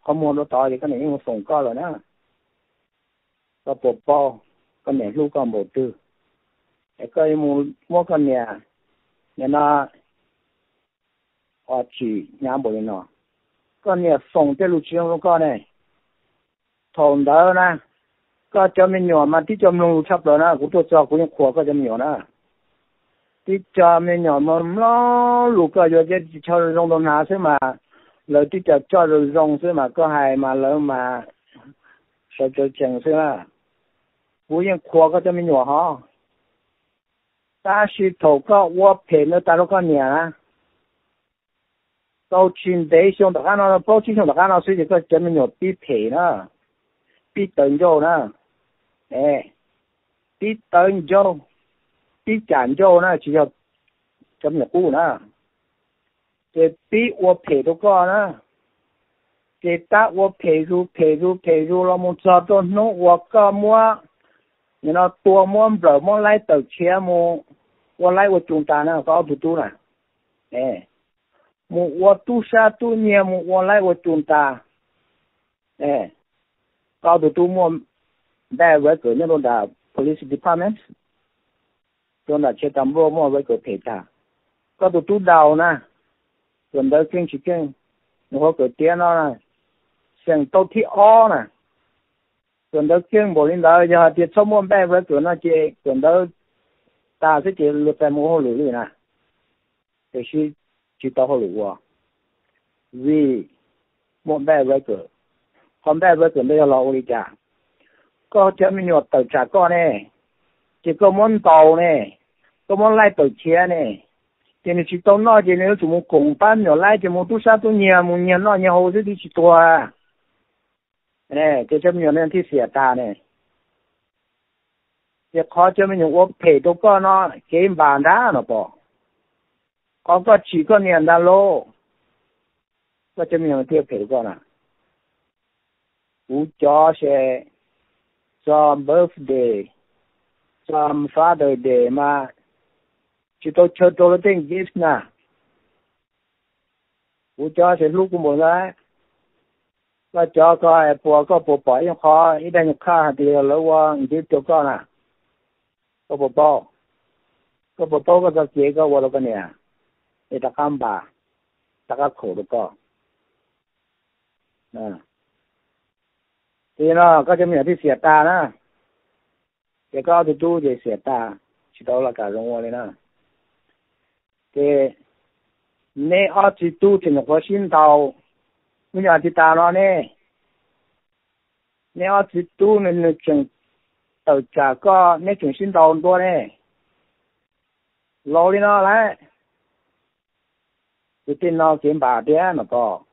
qhov muag rau tod ces koj niam yeej mus foom koj lawm na. Koj puas paub koj niam hlub koj npaum twg? Es koj yuav mus muab koj niam, niam no ua tsim hnyav npaum li no, koj niam foom tej lus tsis zoo rau koj ne. Thaum ntawd na, koj cov me nyuam mas tib co mloog lus tshaj plaws na, kuv tuaj txog kuv yeej qhuas koj cov me nyuam na. Tib co me nyuam mas mloog lus koj yuav ces tsis tshua zoo rau hnav xwb mas, lawv tib co coj zoo zoo xwb mas koj hais mas lawv mas sawv tsees xwb na. Kuv yeej qhuas koj cov me nyuam hov. Tab sis thaum koj ua phem ntawd tas rau koj niam na, tau tsis ntev xyoo tom qab no, plaub tsib xyoo tom qab no xwb ces koj cov me nyuam pib phem na, pib tawv ncauj na, pib tawv ncauj, pib cam ncauj na, tsis yog cov me nyuam qub na, ces pib ua phem rau koj na. Ces tab ua phem zus phem zus phem zus los mus txog rau hnub uas koj muab, nim no tua muab nplawm muab laib tawm khiav mus ua laib ua cum tas na, koj ob tug tub na, mus ua tub sab tub nyiag mus ua laib ua cum tas. Koj ob tug tub muaj bad record nyob rau nram police department, rau nram tsev tas npluaj muaj record phem tag. Koj tus tub Daus na, thaum ntawd keej tsis keej, nws qhuav kawm tiav no, xeem tau thib ob na, thaum ntawd keej npaum li ntawd, yog hais tias txhob muaj bad record no ces thaum ntawd tas xwb ces luag txais mus ua hauj lwm li na. Tiam sis tsis tau hauj lwm ua, vim muaj bad record. Qhov bad record ntawd yog los ua li cas? Koj cov me nyuam tawm tsam koj ne, ces koj muab ntaus ne, koj muab laij tawm khiav ne, ces nws tsis tau noj ces nws yuav tsum mus koom pab me nyuam laij ces mus tub sab tub nyiag mus nyiag noj nyiag haus xwb twb tsis tuag. Ces cov me nyuam no thiaj xiam tas ne. Ces qhov cov me nyuam ua phem rau koj no kev npam nrab no pom, qhov koj tsim koj niam ntag lauj, koj cov me nyuam thiaj phem rau koj na. Kuv cov se txog birthday, txog Father Day mas tsis tau chaw rau lawv tej gift na. Kuv cov se hlub kuv npaum ntawd. Koj cov ko puas, koj puas pom ib qho, ib daim nyuag khaj hais tias lawv ua gift rau koj na? Koj puas paub? Koj puas paub koj txoj kev koj ua rau koj niam es rov qab npam, rov qab khoom rau koj? Ces no koj cov me nyuam thiaj xiam tas na. Ces koj ob tug tub ces xiam tas, tsis tau laj kam zoo ua li na. Ces neb ob txiv tub tseem nyuam qhuav sib ntaus, me nyuam tsis tas no ne, neb ob txiv tub nws tseem tawm tsam koj, neb tseem sib ntaus ntua ne. Laus li no lawm, ces tej no kev npam tiag no pom.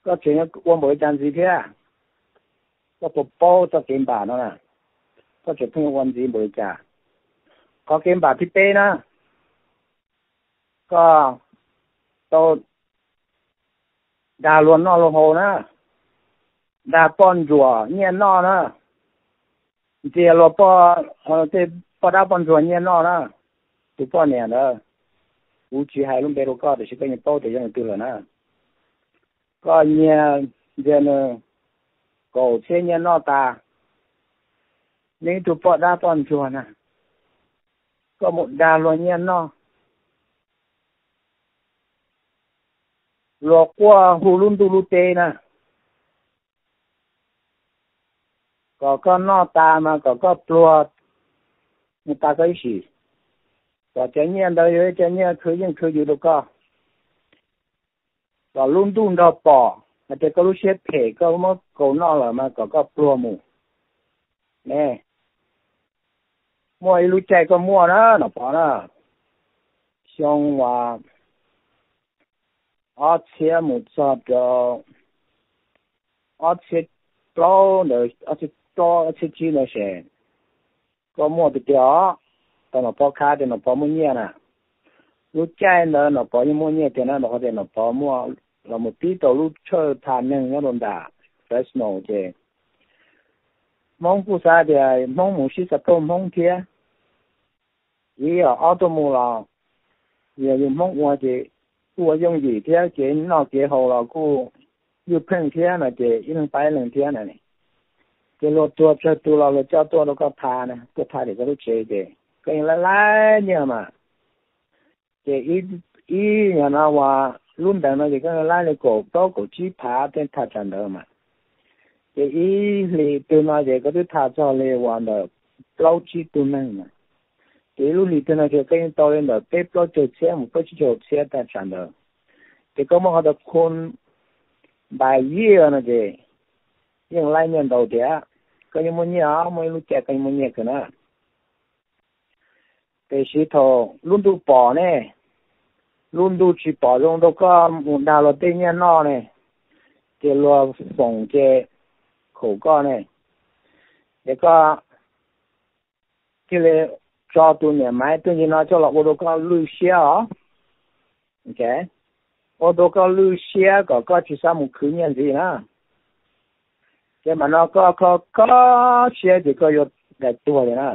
Koj tseem ua npaum li cas ntxiv thiab? Koj puas paub txoj kev npam no na? Koj tseem pheej ua ntxiv npaum li cas? Qhov kev npam thib peb na, koj tau dag luag noj luag haus na, dag poj ntsuam nyiaj noj na, ntxias luag poj, tej poj dab poj ntsuag nyiaj noj na. Tus poj niam ntawd, kuv tsis hais lub npe rau koj tiam sis koj yeej paub tias yog leej twg lawm na. Koj nyiag ntxias nws kaum txhiab nyiaj noj tas, nws ib tug poj dab poj ntsuag na, koj mus dag luag nyiaj noj, luag quaj hu lub ntuj lub teb na, kom koj noj tas mas kom koj pluag mus tas koj ib sim, kom cov nyiaj ntawd yog cov nyiaj khwv yeej khwv yus rau koj, kom lub ntuj nrog pom hais tias koj lub siab phem koj muab kaus noj lawm mas kom koj pluag mus. Ne, muaj ib lub caij koj muaj na Nom Pov na, xyoo uas ob txhiab mus txog rau ob txhiab plaub ntawd, ob txhiab plaub ob txhiab tsib ntawd ces koj muaj tiag tiag os. Tau Nom Pov khav tias Nom Pov muaj nyiaj na. Lub caij ntawd Nom Pov yeej muaj nyiaj tiag na, rau qhov tias Nom Pov muaj los mus tib tau lub tshawj tha neeg nyob rau nram Fresno ces Hmoob kuj xav tias Hmoob mus sib xav pab Hmoob thiab. Ib yam ob tuaj mus los yog yus Hmoob ua ces kuj ua yooj yim thiab, kev noj kev haus los kuj ywj pheej thiab no ces ib leeg pab ib leeg thiab na. Ces luag tuag tsawg tus los luag coj tuaj rau koj tha na, tuaj tha tim koj lub tsev ces koj yeej laib laib nyiaj mas. Ces ib, ib yam no uas lub ntees no ces koj laib li kaum plaub kaum tsib phav tej tha tsam ntawd mas. Ces ib hlis twg no ces koj twb tha txog li uas ntawm plaub tsib tug neeg na. Ces ib lub hlis twg no ces koj yeej tau li ntawm peb plaub caug txhiab mus plaub tsib caug txhiab tha tsam ntawd. Ces koj muaj qhov tas khun npais yiaj no ces yeej laib nyiaj ntau tiag. Koj yeej muaj nyiaj os, muaj ib lub caij koj yeej muaj nyiaj kawg na. Tiam sis thaum lub ntuj pom ne, lub ntuj tsis pom zoo rau koj mus dag luag tej nyiaj noj ne, ces luag foom ces khaum koj ne, ces koj thiaj li tso tus niam maiv tuaj ncig no coj los ua rau koj lwj siab os. Ua rau koj lwj siab kom koj tsis xav mus khwv nyiaj ntxiv na. Ces mam no koj kho kho siab ces koj yuav daim tuag li na.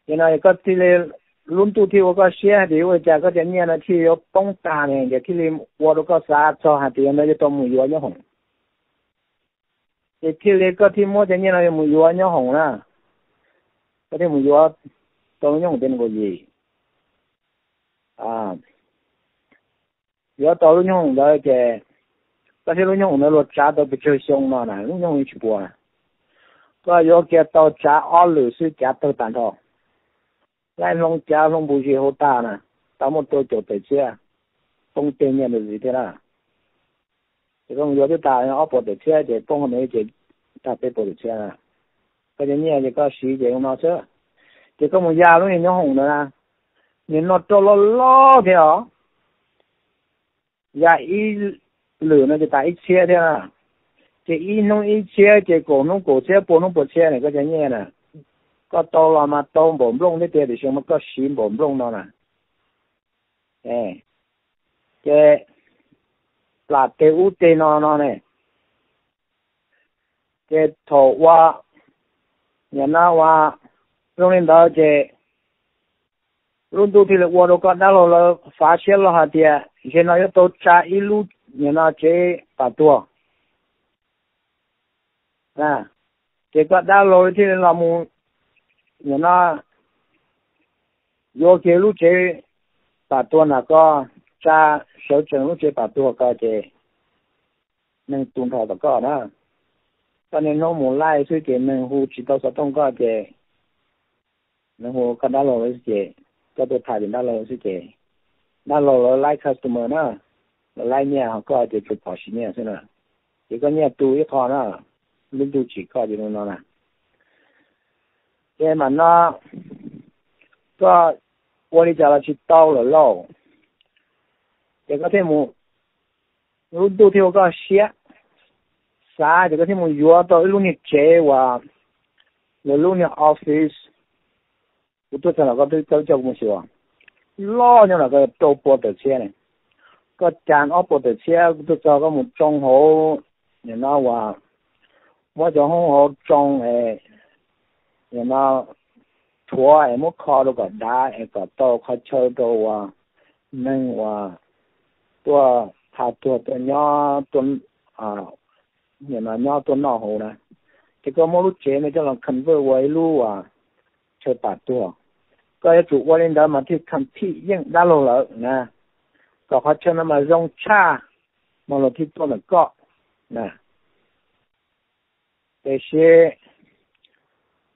Ces no koj thiaj li, lub ntuj thiaj ua koj siab hais tias yuav ua li cas koj cov nyiaj no thiaj yuav poob tag ne, ces thiaj li ua rau koj xav txog hais tias yog no yuav tau mus yuav nyob hoom. Ces thiaj li koj thiaj muab cov nyiaj no yuav mus yuav nyob hoom na. Koj thiaj mus yuav tau lub nyob hoom tias nees nkaum yim. Yuav tau lub nyob hoom ntawd ces koj saib lub nyob hoom ntawd luag tsav tau pes tsawg xyoo no na, lub nyob hoom tsis puas na. Koj yuav kiag tau tsav ob lwm xwb cav tawg tag nrho. Laij hloov cav hloov npu zis hauv tag na, tau muaj rau caum tawm txhiab, poob teg nyiaj ntawd ntxiv thiab na. Ces koj mus yuav twb tag ob puas tawm txhiab ces poob hauv no ces tag peb puas tawm txhiab na. Koj cov nyiaj ces koj siv ces zoo no xwb. Ces koj mus ya lub niag nyob hoom ntawd na, niag no rau loj loj thiab os. Ya ib lwm no ces tas ib txhiab thiab na. Ces ib hnub ib txhiab ces kaum hnub kaum txhiab, pua hnub pua txhiab ne koj cov nyiaj na. Koj tau los mas tau npaum nplooj thiab tiag, tiam sis mas koj siv npaum nplooj no na. Ces plam teg ub teg no no ne, ces thaum ua, nim no ua zoo li ntawd ces lub ntuj thiaj li ua rau koj dab laug lawv fav siab loj hais tias zaum no yuav tau tsa ib lub, nim no tsev pam tuag. Ces koj dab laug thiaj li los mus, nim no yuav kiag lub tsev pam tuag na, koj tsa sawv tsees lub tsev pam tuag ko ces neeg tu nrho tom koj na. Koj niaj hnub mus laij xwb ces neeg hu tsis tau xov tooj koj ces neeg hu koj dab laug lawv xwb ces koj tuaj tham ces dab laug lawv xwb ces dab laug lawv laib customer na, lawv laib nyiaj, ho koj ces tsuas pom siv nyiaj xwb na. Ces koj nyiaj tu ib qho na, lub ntuj tsim koj ces no na. Ces mam no koj ua li cas los tsis tau lawm lauj. Ces koj thiaj mus, lub ntuj thiaj ua koj siab xav ces koj thiaj mus yuav tau ib lub niag tsev uas lawv lub niag office. Kuv tuaj txog los koj twb coj kuv mus xyuas, loj nyob los koj rau pua tawm txhiab ne. Koj cas ob pua tawm txhiab, kuv tuaj txog koj mus tsoo hauv, nim no uas muab cov hoob hauv tsoo es nim no rhuav es muab kho rau kom dav es kom tau qhov chaw rau uas neeg uas tuaj tha tuag tuaj nyob, nim no nyob tuaj noj hauv na. Ces koj muab lub tsev no coj los convert ua ib lub uas chaw pam tuag. Koj yuav tsum ua li ntawd mas thiaj compete yeej dab laug lawm na, kom qhov chaw no mas zoo tshaj mas luag thiaj tuaj ntawm koj na. Tiam sis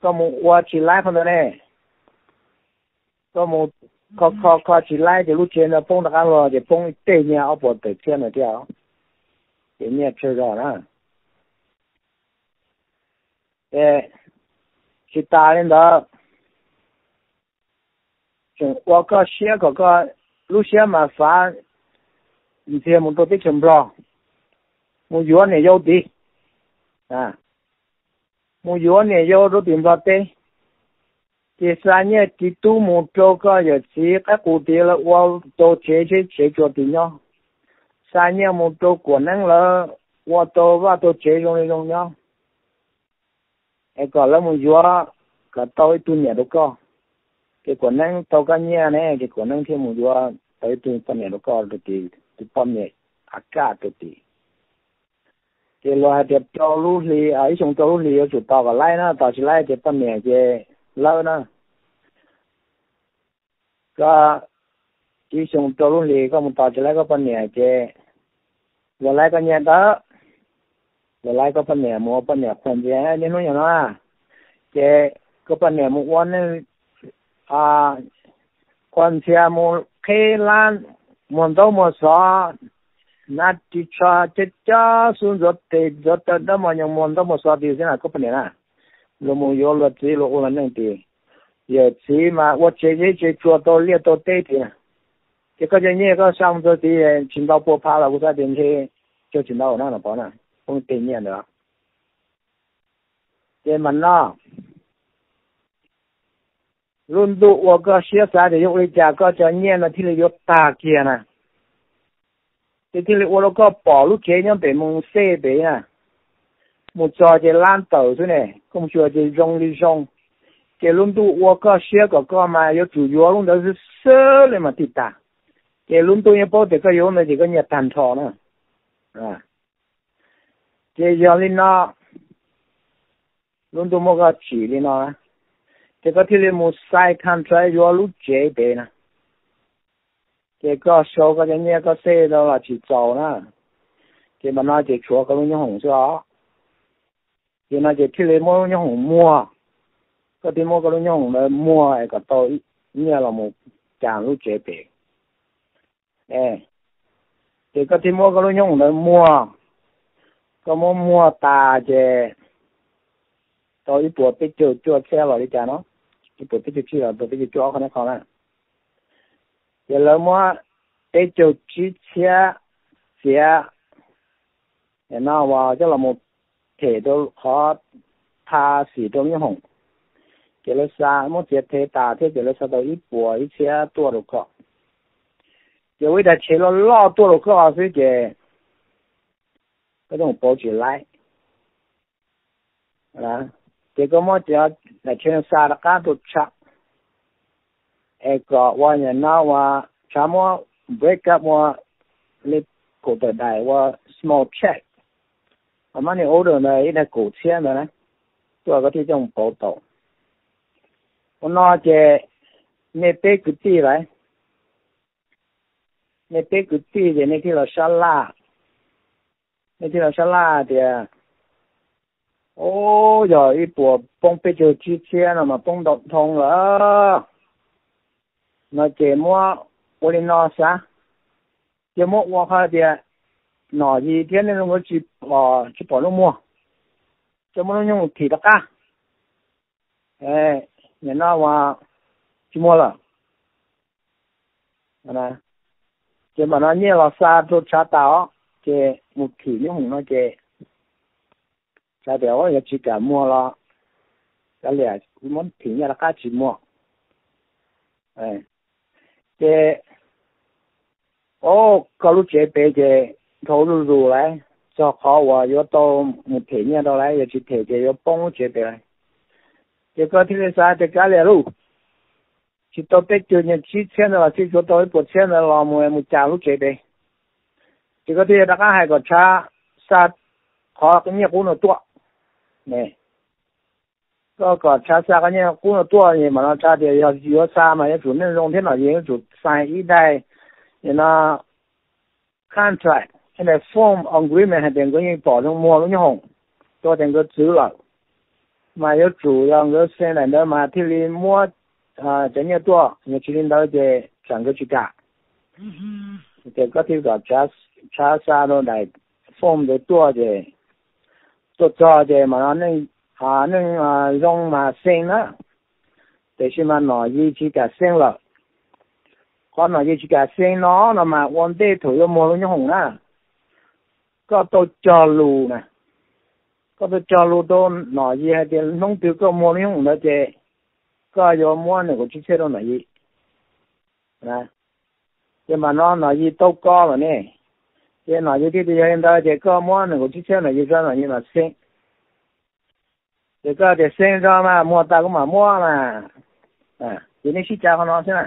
koj mus ua tsis laib qhov ntawd ne, koj mus kho kho kho tsis laib ces lub tsev ntawd poob rov qab los ces poob ib teg nyiaj ob puas tawm txhiab ntawd thiab, ces nyiaj tsawg zog na. Ces tsis tas li ntawd, tseem ua koj siab kom koj lub siab mas fav ntxiag mus rau teb chaws Nplog, mus yuav niam yau tid, mus yuav niam yau rau tim Nplog teb, ces xa nyiaj tiv tub mus rau koj yawm txiv qaib qus tid lawv ua tau tsev tsheb tsev tsua tid nyob, xa nyiaj mus rau Kuam Neeb lawv ua tau vaj tau tsev zoo li zoo nyob, es kom lawv mus yuav kom tau ib tug niam rau koj. Ces Kuam Neeb tau koj nyiaj ne, ces Kuam Neeb thiaj mus yuav tau ib tug poj niam rau koj rau tid, tus poj niam a kaj rau tid. Ces luag hais tias rau lub hli, ib xyoo rau lub hlis yuav tsum tos kom laib na, tos tsis laib ces poj niam ces lawb na. Koj ib xyoo rau lub hlis koj mus tos tsis laib koj poj niam ces luag laib koj nyiaj ntawd, luag laib koj poj niam mus ua poj niam qhuas ntxias niaj hnub nyuag no, ces koj poj niam mus ua neej qhuas ntxias mus qhib lab, muag ntaub muag xov, nab ris tsho cab cab xub ntxuav tes ntxuav taw dawb mos nyoos muag ntaub muag xov tiag xwb na koj poj niam na. Luag mus yuav luag txiv luag ua luag neej tiag. Yawm txiv mas ua tsev zeb tsev tsua tau liaj tau teb tiag. Ces koj cov nyiaj koj xa mus rau txiv tsis ntau pua phav los kuv xav tias ntshe cog tsis ntau na no pov na, poob tej nyiaj ntawd. Ces mas no lub ntuj ua koj siab xav tias yuav ua li cas koj cov nyiaj no thiaj li yuav tag kiag na. Ces thiaj li ua rau koj pom lub tsev nyob pem mus xej pem na, mus txog ces lab tawm xwb ne, koj mus xyuas ces zoo li zoo. Ces lub ntuj ua koj siab kom koj mas yuav tsum yuav lub ntawd xwb xwb li mas thiaj tag. Ces lub ntuj yeej paub tias koj yuav lub ntawd ces koj nyiaj tag nrho na. Ces yog li no, lub ntuj muab koj tsim li no, ces koj thiaj li mus sign contract yuav lub tsev pem na. Ces koj sau koj cov nyiaj koj xej rau los tsis txaus na, ces mas no ces tshuav koj lub nyob hoom xwb os. Ces no ces thiaj li muab lub nyob hoom muag, koj thiaj muab koj lub nyob hoom ntawd muag es kom tau nyiaj los mus cas lub tsev pem. Ces koj thiaj muab koj lub nyob hoom ntawd muag, koj muab muag tas ces tau ib puas peb caug cuaj txhiab los li cas no, ib puas peb caug tsib los ib puas peb caug cuaj ob qho na. Ces lawv muab peb caug tsib txhiab txiav no uas coj los mus them rau qhov tha xim rau lub nyob hoom. Ces lawv xa muab txiav thev tas thiab ces lawv xa tau ib puas ib txhiab tuaj rau koj. Ces ua ib daim tshev loj loj tuaj rau koj xwb ces koj coj mus pauv tsis laib. Ces koj muab daim tshev xa rov qab rau tshav, es kom ua nim no ua tshav muab break up ua li kaum tawm daim ua small check, money order ntawd ib daim kaum txhiab ntawd na, tuaj koj thiaj coj mus pauv tau. Ua no ces nej peb kwv tij lawm, nej peb kwv tij ces nej thiaj los sab laj, nej thiaj los sab laj tias, o, yog ib puas poob peb caug tsib txhiab no mas poob ntau dhau lawm no ces muab ua li no xav, ces muab ua qhov tias Nom Yis thiab nej nkawd tsis pom, tsis pom lub muag, ces muab lub nyoog thim rov qab, nim no tsis muag lawm. Ces mam no nyiaj los xa rau tshav tas os, ces mus thim nyob hoom no ces tshav tias yog tsis kam muag los kav liam, muab thim nyiaj rov qab tsis muag. Ces o, koj lub tsev pem ces dhau zuj zus lawm, txog qhov uas yuav tau mus them nyiaj rau lawm, yog tsis them ces yuav poob lub tsev pem lawm. Ces koj thiaj li xav tias kav liam lauj, tsis tau peb caug tsib txhiab ntawd los tsis tsuav tau ib puas txhiab ntawd los mus, mus cas lub tsev pem. Ces koj thiaj rov qab hais kom tshav xa qhov nyiaj qub no tuaj. Koj kom tshav xa qhov nyiaj qub no tuaj, mam no tshav tias yog yuav xa mas yuav tsum neej zoo thiab Nom Yis yuav tsum xa ib daim, no, contract, ib daim form agreement hais tias nkawd yeej pom zoo muag lub nyob hoom, rau tias nkawd txwv lawm, mas yuav tsum yog nkawd xee daim ntawd mas thiaj li muab cov nyiaj tuaj, yog tsis li ntawd ces tsam nkawd tsis kam. Ces koj thiaj kom tshav xa rau daim form ntawd tuaj ces tuaj txog ces mas neej zoo mas xee na, tiam sis mas Nom Yis tsis kam xee lawm. Qhov Nom Yis tsis kam xee no no mas ua ntej thaum yuav muag lub nyob hoom na, koj tau cog lus na, koj tau cog lus rau Nom Yis hais tias hnub twg koj muag lub nyob hoom ntawd ces koj yuav muab nees nkaum tsib txhiab rau Nom Yis. Ces mam no Nom Yis tau koj lawm ne, ces Nom Yis thiaj tias yog li ntawd ces koj muab nees nkaum tsib txhiab Nom Yis tso Nom Yis mam xee. Ces koj tias xee tso mas muag tas kuv mam muab mas, ces nej sib cav qhov no xwb na.